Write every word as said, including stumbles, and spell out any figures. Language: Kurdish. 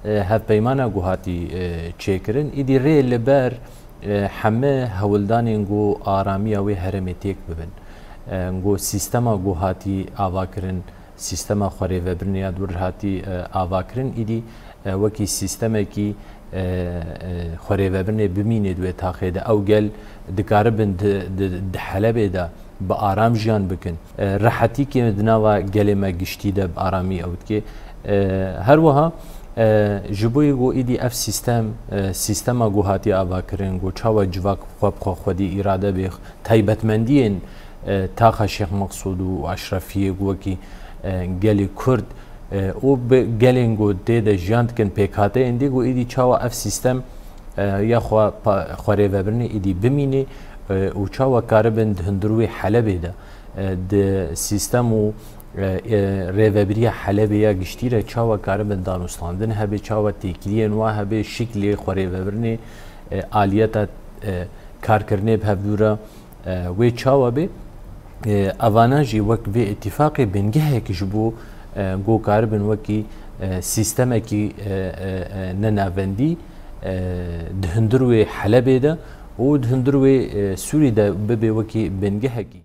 e, hevpeymana ku hatî, e, çêkirin, îdî rê li ber, e, heme hewldanên ku aramiya wê herêmê têk bibin. E, ku sîstema ku hatî avakirin, sîstema xwerêvebirinê ya dûr hatî, e, avakirin, îdî, e, wekî sîstemekî, e, e, xwerêvebirinê bimînê di wê taxê de. Ew gel dikaribin di, di, di Helebê de bi aram jiyan bikin. E, rehetîkê di nava gelê me giştî de bi aramî ew dike. E, her wiha, e, ji bo yê ku îdî ev sîstem, e, sîstema ku hatiye avakirin, ku çawa civak xwe bi xwe xwedî îrade bê, taybetmendiyên, e, taxa Şêx Meqsûd û Eşrefiyê ku wekî, e, gelê Kurd, e, û bi gelên ku tê de jiyan dikin pêkhateyên dî ku îdî çawa ev sîstem, e, ya xwe pa-, xwerêvebirinê îdî bimînê, e, û çawa karibin di hundir wê Helebê de, e, di sîstem û, e, e, rêvebiriya Helebê ya giştî re çawa karibin danûstandin hebe, çawa têkiliyên wa hebe, şiklê xwerêvebirinê, e, aliyeta, e, karkirinê bi hevdû re, e, wê çawa bê. E, evana jî wek vê îtîfaqê bingehek ji bo, e, ku karibin wekî, e, sîstemekî, e, e, e, ne navendî, e, di hundir wê Helebê de û di hundir wê, e, Sûrî de bibe wekî bingehekî.